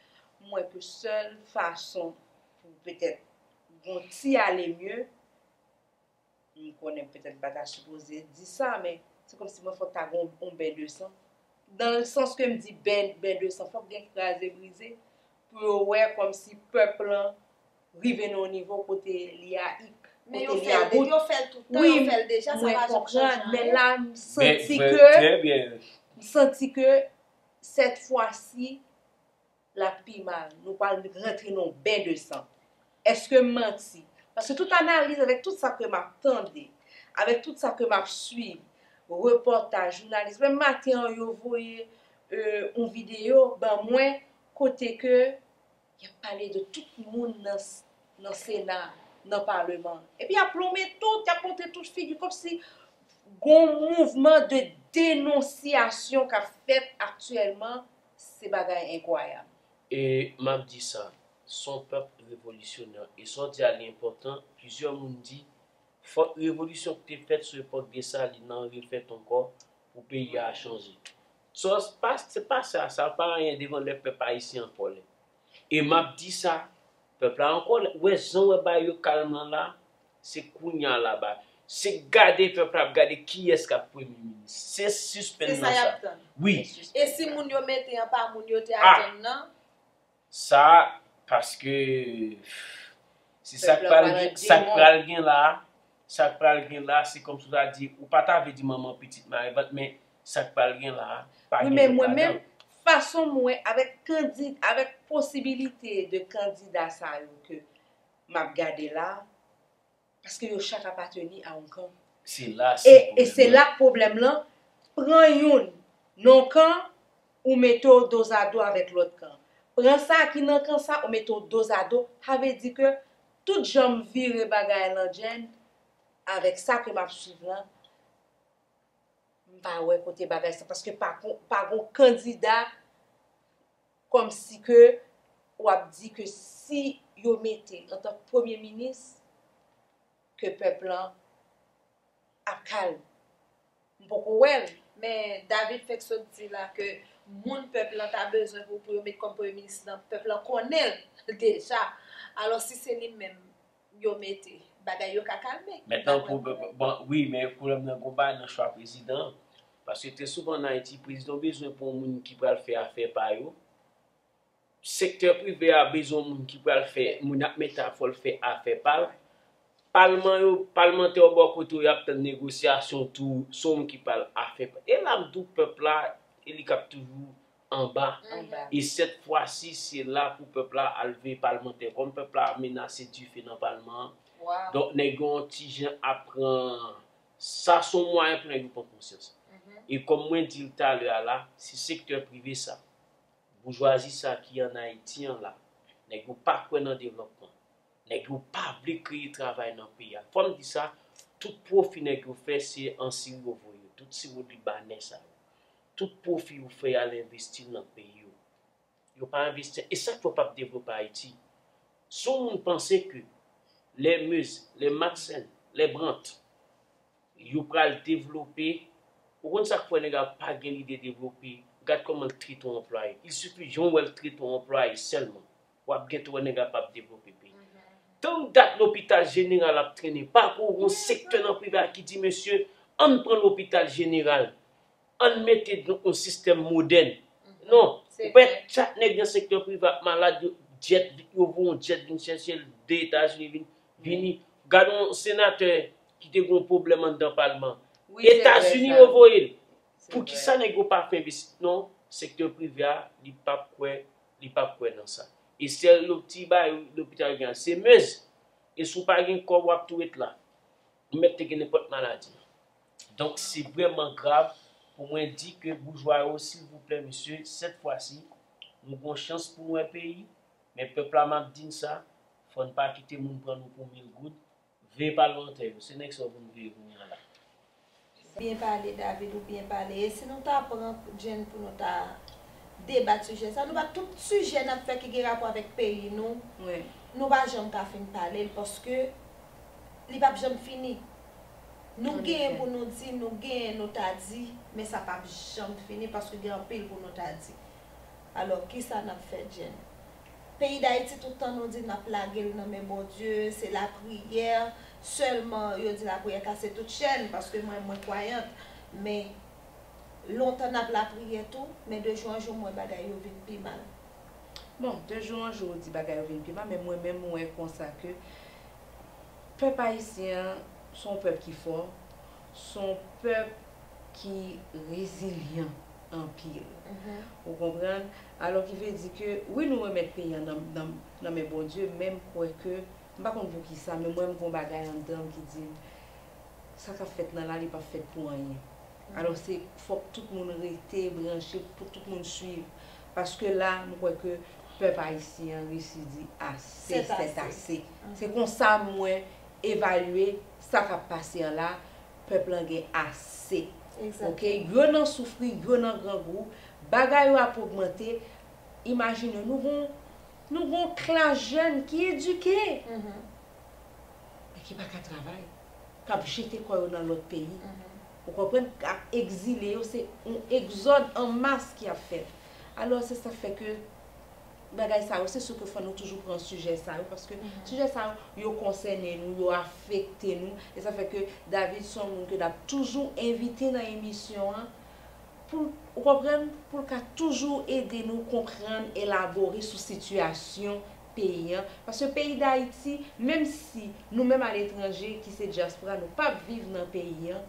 m wè ke sèl fason pou petèt gon ti ale mye, m konnen petèt m pa ta sipoze di sa, men se kòmsi mwen fòk ta gon yon ben de san. Nan sans ke m di ben, ben de san, fòk gen kraze brize pou yo wè kòmsi pèp lan rive nan yon nivo kote li a ik, Men kote yo li fè a l, bout. Yo fè l tout tan, Wi, yo fè l deja, sa mwen pa janm konprann, chanje men anyen. La, m santi ke, trè byen. M santi ke, sèt fwa si, l ap pi mal. Nou pral rantre nan yon ben de san. Èske m manti? Paske tout analiz, avèk tout sa ke m ap tande, avèk tout sa ke m ap swiv, repòtaj, jounalis, menm maten an, yo voye, e, yon videyo ban mwen, kote ke y ap pale de tout moun nan, nan Sena, nan Paleman. Epi y ap lonmen tout, y ap montre tout figi, kòmsi gon mouvman de denonsyasyon k ap fèt aktyèlman, se bagay enkwayab. E m ap di sa, s on pèp revolisyonè. E sa w di a li enpòtan, plizyè moun di, fòk revolisyon ki te fèt sou epòk de Desalin nan refèt ankò pou peyi a chanje. Sa, se pa, se pa sa, sa pa anyen devan lè pèp ayisyen an kòlè. E m ap di sa, pèp la an kòlè. Wè jan w wè bagay yo kalm lan la, se kounye a la ba. Se gade pèp la ap gade kiyès k ap premye minis. Se sispenn Se sa nan y sa. Ap tann. Wi. E si moun yo mete an pa moun yo te A. Atann nan? Sa, paske se sa k pral gen, sa k pral gen la, sa k pral gen la, se kòmsi w ta di, ou pa ta vle di manman pitit mare vant, men sa k pral gen la, pa gen Wi, men mwen menm, fason m wè avèk kandi-, avèk posibilite de kandida sa yo ke m ap gade la, paske yo chak apateni a yon kan. Se la, e, e se la pwoblèm lan, pran youn nan kan, ou mete w dozado avèk lòt kan. Pran sa ki nan kan sa, ou mete w dozado, sa vle di ke tout jan m vire bagay lan Jay, avèk sa ke m ap swiv lan, m pa wè kote bagay sa, paske pa kon, pa gon kandida kòmsi ke w ap di ke si yo mete antank premye minis, ke pèp lan ap kalm. M poko wè l. Men David fèk sot di la ke moun pèp lan ta bezwen pou, pou yo met kòm premye minis lan, pèp lan konnen l deja. Alò, si se li menm yo mete, bagay yo ka kalme. Mentnan, pou, bon, wi, men pwoblèm nan gon bagay nan chwa prezidan an. Paske trè souvan ann Ayiti, prezidan bezwen pou yon moun ki pral fè afè pa yo. Sektè prive a bezwen yon moun ki pral fè, moun ap mete a fò l fè afè pa l. Palman yo, palmantè yo bò kote yo, y ap tann negosyasyon tou, se yon moun ki pral afè pa l. E la m di w pèp la, e li k ap toujou anba. Anba. E sèt fwa si, se la pou pèp la al veye palmantè. Kòm pèp la menase dife nan palman an, donk nèg yo yon ti jan ap pran, sa se yon mwayen pou nèg yo pran konsyans. E kòm mwen di l talè a la, se sektè prive sa. Boujwazi sa ki ann Ayiti an la, nèg yo pa kwè nan devlòpman. Nèg yo pa vle kreye travay nan peyi a. Fò m di sa, tout pwofi nèg yo fè, se an siri yo voye yo. Tout siro libanè sa yo. Tout pwofi yo fè, y al envesti l nan peyi yo. Yo pa envesti. E sa k fè yo p ap devlope Ayiti. Si yon moun panse ke lè Meuse, lè Madsen, lè Brant, yo pral devlope. Ou konn sa k fè nèg la pa gen lide devlope? Gad kòman l trete yon anplwaye. Il suffit jan w wè l trete yon anplwaye sèlman, w ap gentan wè nèg la p ap devlope peyi. Tank dat lopital jeneral ap trennen, pa ko yon sektè nan prive a ki di, mesye, ann pran lopital jeneral, ann mete yon sistèm modèn. Non, ou wè chak nèg nan sektè prive ap malad, yo, jet, yo voye yon jet vin chèche l de Etazini, vin, vini. Gad yon senatè ki te gen yon pwoblèm anndan palman. Etazini yo voye l. Poukisa nèg yo pa fè envesti? Non, sektè prive a, li p ap kwè, li p ap kwè nan sa. E sèl ti bagay lopital gen an se mez. E si w pa gen kòb, w ap tou ret la. Ou mèt te gen nenpòt maladi. Donk, se vrèman grav pou mwen di ke boujwa yo, silvouplè, mesye, sèt fwa si, nou gon chans pou n wè peyi, men pèp la, m ap di n sa, fò n pa kite moun pran nou pou mil goud. Veye palmantè yo, se nèg sa yo pou n veye kounye a la. Byen pale, David, ou byen pale. E si nou ta pran Jenn pou nou ta debat sijè sa, nou pa tout sijè n ap fè ki gen rapò avèk peyi nou, nou pa janm ka fin pale l paske li p ap janm fini. Nou genyen pou nou di, nou genyen nou ta di, men sa p ap janm fini paske gen anpil pou nou ta di. Alò, kisa n ap fè, Jenn? Peyi Dayiti, tout tan nou di n ap lage l nan men Bondye, se lapriyè sèlman, yo di lapriyè kase tout chèn, paske mwen, mwen kwayant, men lontan n ap lapriyè tou, men de jou an jou, m wè bagay yo vin pi mal. Bon, de jou an jou, ou di bagay yo vin pi mal, men mwen menm, mwen wè konsa ke pèp ayisyen an, se yon pèp ki fò, se yon pèp ki rezilyan anpil. Ou konprann? Alò ki vle di ke, wi, nou remèt peyi an nan, nan, nan men Bondye, men m kwè ke, m pa konn poukisa, men mwen, m gon bagay anndan m ki di m, sa k ap fèt nan la, li p ap fèt pou anyen. Alò, se fòk tout moun rete branche, pou tout moun swiv. Paske la, m kwè ke pèp ayisyen an resi di ase, sètase. Se konsa mwen evalye sa k ap pase an la, pèp lan gen ase. Oke, yo nan soufri, yo nan grangou, bagay yo ap ogmante. Imajine w, nou gon, nou gon klas jèn ki edike, men ki pa ka travay, k ap jete kò yo nan lòt peyi. Ou konprann? K ap egzile yo, se yon egzòd an mas ki ap fèt. Alò, se sa k fè ke bagay sa yo, se si ke fò nou toujou pran sijè sa yo, paske sijè sa yo, yo konsène nou, yo afekte nou. E sa fè ke David se yon moun ke n ap toujou envite nan emisyon an, pou l, ou konprann, pou l ka toujou ede nou konprann, elabore sou sitiyasyon peyi an. Paske peyi Dayiti, menm si nou menm aletranje ki se dyaspora, nou p ap viv nan peyi an,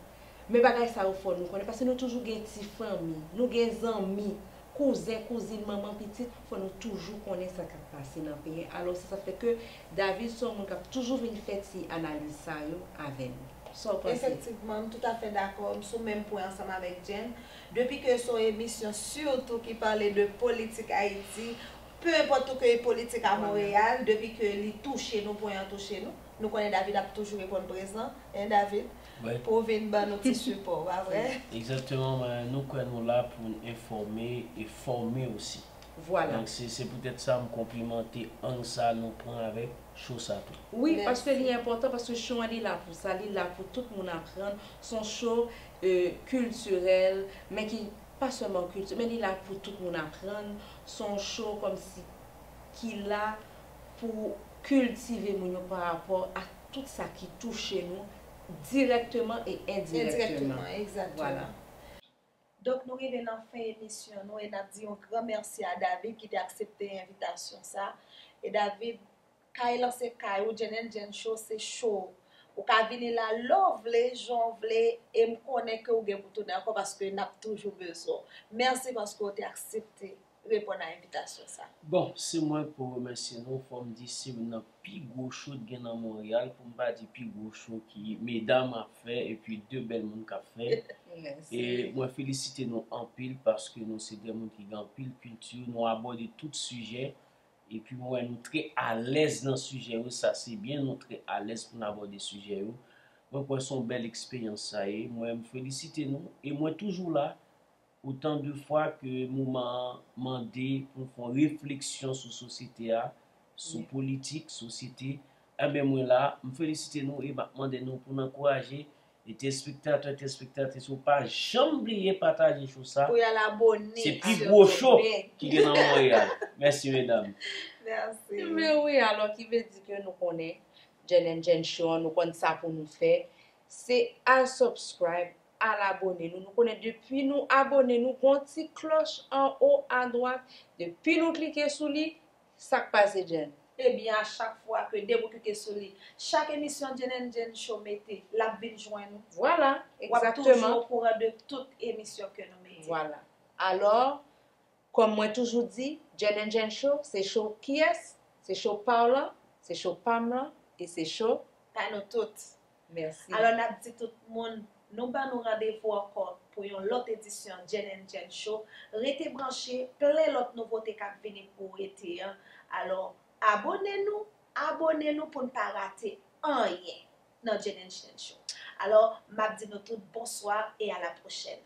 men bagay sa yo fò nou konnen, paske nou toujou gen ti fanmi, nou gen zanmi, kouzen, kouzin, manman, pitit, fò nou toujou konnen sa k ap pase nan peyi an. Alò, se sa k fè ke David se yon moun k ap toujou vin fè ti analiz sa yo avè nou. Sa w panse? Efektivman, m toutafè dakò, m sou menm pwen ansanm avèk Jenn. Depi ke se yon emisyon sitou ki pale de politik Ayiti, pe enpòt ou ke politik a Monreyal, depi ke li touche nou, pwen an touche nou, nou konnen David ap toujou reponn prezan, en David, pou w vin ban nou ti sipò, pa vre? Egzakteman, men nou kwè nou la pou n enfòme e fòme osi. Vwala. Donk, se, se poutèt sa m konplimante ang sa nou pran avèk cho sa tou. Wi, paske li enpòtan, paske cho an li la pou sa, li la pou tout moun aprann. Se yon cho kiltirèl, men ki pa sèlman kilti, men li la pou tout moun aprann. Se yon cho kòmsi ki la pou kiltive moun yo pa rapò a tout sa ki touche nou dirèkteman e endirèkteman. Endirèkteman, egzakteman. Donk, nou rive nan fen emisyon nou e n ap di yon gran mèsi a David ki te aksepte envitasyon sa. E David, kay lan se kay ou, Jenn and Jenn Show se show w. Ou ka vini la lè w vle, jan w vle, e m konnen ke w gen pou tounen ankò paske n ap toujou bezwen w. Mèsi paske w te aksepte reponn a envitasyon sa. Bon, se mwen pou remèsye nou. Fò m di se youn nan pi gwo cho t gen nan Monreyal, pou m pa di pi gwo cho ki medam ap fè epi de bèl moun k ap fè. E mwen felisite nou anpil paske nou se de moun ki gen anpil kilti, nou abòde tout sijè. Epi mwen wè nou trè alèz nan sijè yo, sa se byen, nou trè alèz pou n abòde sijè yo. Mwen kwè se yon bèl eksperyans sa ye. Mwen, m felisite nou e mwen toujou la. Otan de fwa ke moman an mande pou n fè yon refleksyon sou sosyete a, sou politik, sosyete, enben mwen la, m felisite nou e m ap mande nou pou n ankouraje e telespektatè, telespektris yo pa janm bliye pataje cho sa. Pou y al abòne. Se pi gwo cho ki gen nan Monreyal. Mèsi medam. Mèsi. Men wi, alò ki vle di ke nou konnen Jenn and Jenn Show an, nou konn sa pou nou fè. Se al subscribe, al abòne nou. Nou konnen depi nou abòne, nou gon ti klòch anwo adwat. Depi nou klike sou li, sa k pase Jenn? Ebyen, a chak fwa ke de moun klike sou li, chak emisyon Jane and Jane Show mete, l ap vin jwenn ou. Vwala, W ap toujou egzakteman. Okouran de tout emisyon ke nou mete. Vwala. Alò, kòm mwen toujou di, Jane and Jane Show, se show kiyès? Se show pa w lan, se show pa m lan, e se show Pa nou tout. Mèsi. Alò, n ap di tout moun, nou ban nou randevou ankò pou yon lòt edisyon Jane and Jane Show. Rete branche, plen lòt nouvote k ap vini pou ou rete an. Alò, abone nou, abone nou pou n pa rate anyen nan Jane and Jane Show. Alò, m ap di nou tout bonswa e a la pwochèn.